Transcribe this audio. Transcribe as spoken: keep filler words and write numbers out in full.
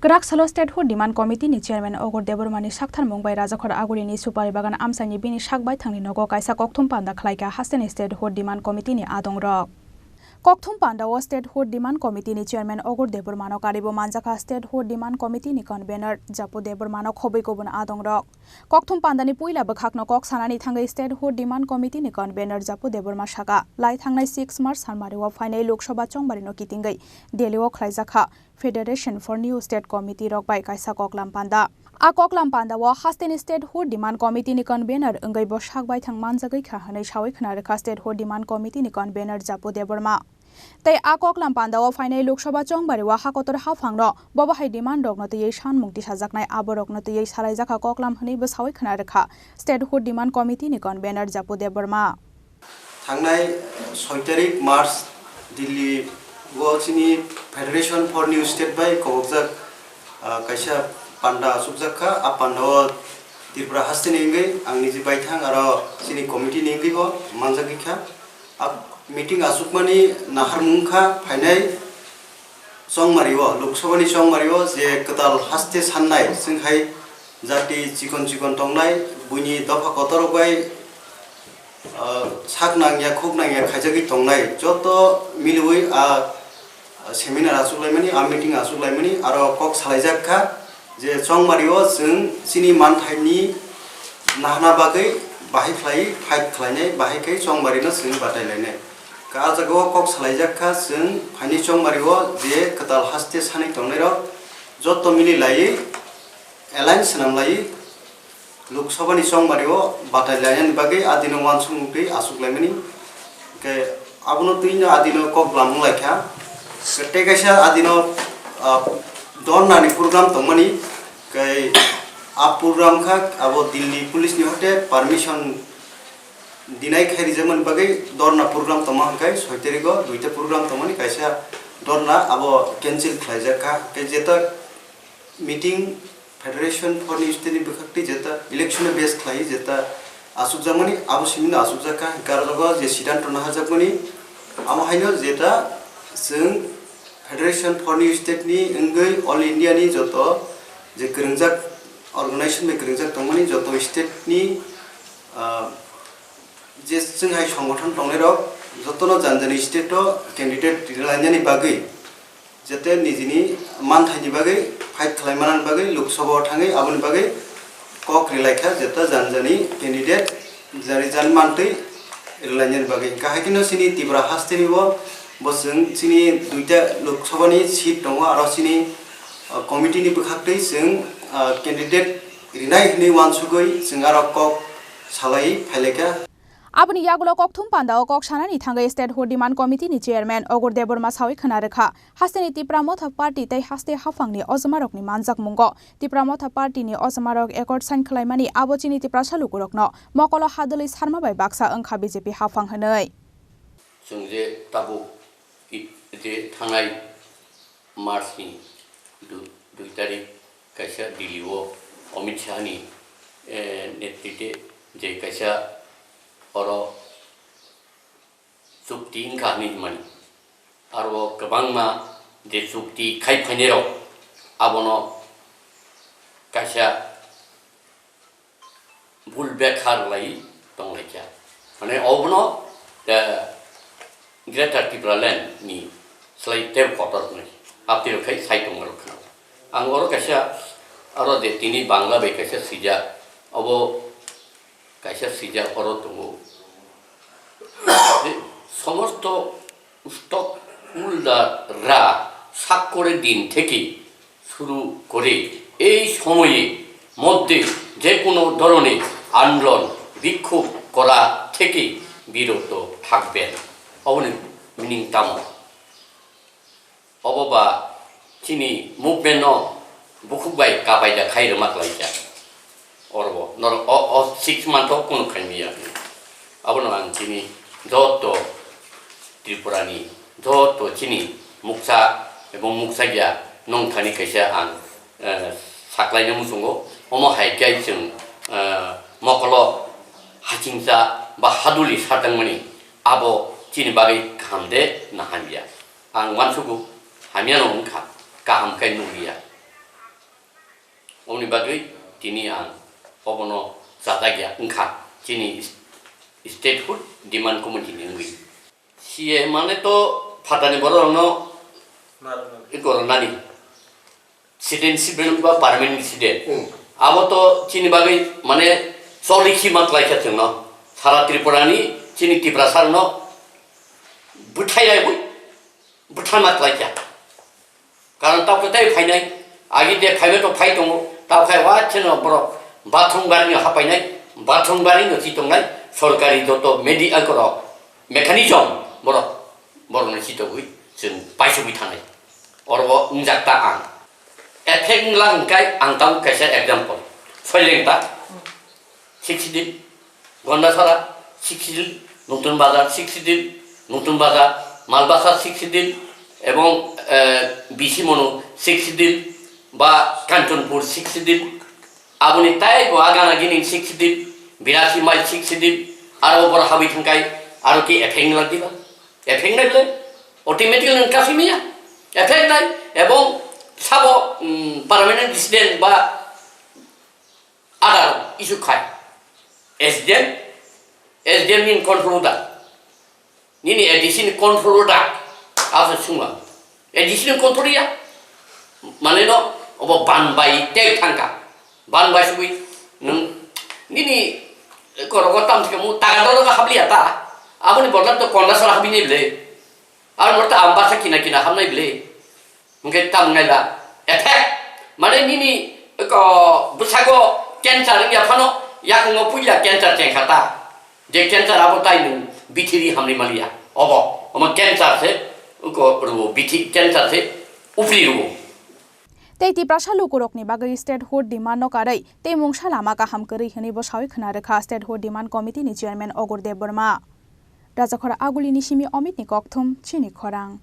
Kwrak salo Statehood Demand Committee ni Chairman Ogur Debbarma ni saktharmung bai Rajakhor Aguri ni Supari Bagan amchaini bini sak baithang ni nogo kaisa kokthum panda khlai kha hasteni Statehood Demand Committee ni adong rok. Kokthum panda o Statehood Demand Committee ni Chairman Ogur Debbarma no karibo manjakha Statehood Demand Committee ni Convener Japu Debbarma no khobwi kubun adong rok. Kokthum panda ni puila bwkhak no kok sanani thangwi Statehood Demand Committee ni Convener Japu Debbarma saka lai thangnai six March sanmari o phainai Lok Sabha chongmari no kitingwi Delhi o khlai jakha Federation for New State Committee rok bai kaisa koklam panda. A koklam panda o hasteni Statehood Demand Committee ni Convener wngwi bo sak baithang manjagwi kha hwnwi sawi khna rwkha Statehood Demand Committee ni Convener Japu Debbarma. Tei a koklam panda o phainai Lok Sabha chongmari o ha kotor haphang no bobo hai demand rok no twiwi sanmung tisajaknai abo rok no twiwi salai jakha koklam hwnwi bo sawi khna rwkha Statehood Demand Committee ni Convener Japu Debbarma. Thangnai soi tarik March Delhi o chini Federation for New State bai kobokjak, ah, kaisa panda achukjak kha. A panda o Tripura haste ni wngwi ang niji baithang aro chini committee ni wngwi bo manjagwi kha. A meeting achukmani naharmung kha phainai chongmari o, Lok Sabha ni chongmari o je kwtal haste sannai, chwng hai jati chikon chikon tongnai, buini dopha kotor rok bai, ah, sak nangya, khuk nangya khaijagwi tongnai, joto miliwi a seminar achuk laimani, a meeting achuk laimani, aro kok salaijak kha je chongmari o chwng chini manthaini nahana bagwi bahai khlai, fight khlainai, bahai khe chongmari no chwng batai lainai. Ka a jaga o kok salaijak kha chwng phaini chongmari o je kwtal haste sanwi tongnai rok joto mili laiwi alliance swnam laiwi Lok Sabha ni chongmari o batai lainani bagwi adino uansukmung twi achuk laimani. Hwnkhe abono twino adino kok lamung lai kha. Tei kaisa adino, ah, dorna ni program tongmani. Hwnkhe a program kha abo Delhi police ni hote permission dinai khai rijakmani bagwi dorna program tongma hwnkhe soi tarik o duita program tongmani, kaisa dorna abo cancel khlaijak kha. Hwnkhe jeta meeting Federation for New State ni bwkhak twi jeta election o base khlai jeta achukjakmani, abo simi no achukjak kha, hwnkhe aro jaga je siddhanto naharjakmani, amo haino jeta chwng Federation for New State ni wngwi All India ni joto je kwrwngjak organization bai kwrwngjak tongmani joto state ni, ah, je chwng hai songgothon tongnai rok jotono jani jani state o candidate rwlainani bagwi, jete nijini manthaini bagwi fight khlai manani bagwi Lok Sabha o thangwi aboni bagwi kok rwlai kha, jeta jani jani candidate jani jani mantwi rwlainani bagwi. Hwnkhe hai kheno chini Tripura haste ni bo, bo chwng chini duita Lok Sabha ni seat tongo, aro chini, uh, committee ni bwkhak twi chwng, uh, candidate rwnai hwnwi uansugwi chwng aro kok salai phailai kha. Aboni yagulo kokthum panda o kok sanani thangwi Statehood Demand Committee ni Chairman Ogur Debbarma sawi khna rwkha, hasteni Tipra Motha Party tei haste haphangni ojomarokni manjakmungo Tipra Motha Party ni ojomarok accord sign khlaimani abo chini Tiprasa lukurokno mokolo hadwlwi sarma bai baksa wngkha B J P haphang hwnwi. Chwng je tabuk i-, je thangnai March ni du-, dui tarik kaisa Delhi o Amit Shah ni, eh, netrite je kaisa oro chukti wngkha hinwi hwnmani. Aro kwbangma je chukti khai phainai rok abono kaisa bul bekha rwlai tonglaikha. Mane obono, eh, Greater Tipraland ni slai tei kotor hwnwi apni rok khai sai tongmarok khna. Ang oro kaisa aro je tini Bangla bai kaisa swijak, obo kaisa swijak oro tongo. Je somosto উত্তক উল্লারা স্বাক্ষরের দিন থেকে শুরু করে এই সময়ে মধ্যে যে কোনো ধরনের আন্দোলন বিক্ষোভ করা থেকে বিরত থাকবেন। Oboni meaning tamo? Obo ba chini movement no bukhuk bai kapai da khai rwma klai kha. Oro bo norok o, o six month o kunu khai maya. Abono ang chini joto Tripura ni joto chini muksa ebong muksa ya nongthani kaisa ang, eh, saklai na muchungo. Omo hai khe chwng, eh, mokolo hachingsa ba haduli satangmani abo chini bagwi kaham de na hamya. Ang uansugo hamyano wngkha, kaham khe nukliya. Oboni bagwi tini ang obono chajak ya wngkha chini statehood demand committee ni wngwi. C A mane to phatani borok rokno iko rwnani citizenship ba permanent resident. Hmm. Abo to chini bagwi mane choli khi ma klai kha chwngno. Sara Tripura ni chini Tiprasa rokno bwthai ya bwi bwthai ma klai kha. Karon tabuk tei phainai, agi de phaibai to phai tongo, tabuk khai wa cheno borok bathroom gari no hapainai, bathroom gari no chi tongnai, sorkari joto media korok mechanism borok, borok no chi tongwi chwng paisugwi thangnai. Oro bo wngjak ta ang. Effect wngla hwnkhe ang tabuk kaisa example. Soileng ta, sixty din, Gondasara sixty din, Nutun Bazar sixty din, Nutun Bazar, Malbasa sixty din, ebong, eh, Bisi Monu sixty din, ba Kanchanpur sixty din, aboni tai bo agana gini sixty din, Birasi Mile sixty din, aro bor habwi thangkai, aro ki effect nang diba? Effect nai bole, automatically nang kasi miya, effect nai, ebong sabo, mm, permanent resident ba Adar issue khai. S D M, S D M ni control da. Nini A D C ni control da. Asa sungma. A D C ni control ya. Mane no, obo ban bai tek thangka. Ban bai sugui. Nung, nini korogo tam sika mu taga dolo ga habli ata. Aboni bodol to Kondasara habli ni ble. Ar morta ambasa kina kina hamnai ble. Hwnkhe tamo naila effect, mane nini ko bwsago cancer wngya phano, yakungo puila cancer chengkha ta, je cancer abo tai nwng bithiri hamri maliya, obo, omo cancer se, ko rwo bithi, cancer se upri rwo. Tei Tiprasa lukurokni bagwi statehood demand no karwi tei mungsa lama kaham kwrwi hwnwi bo sawi khna rwkha statehood demand committee ni chairman Ogur Debbarma. Rajakhora Agulini simi Omitni kokthum, chini khorang.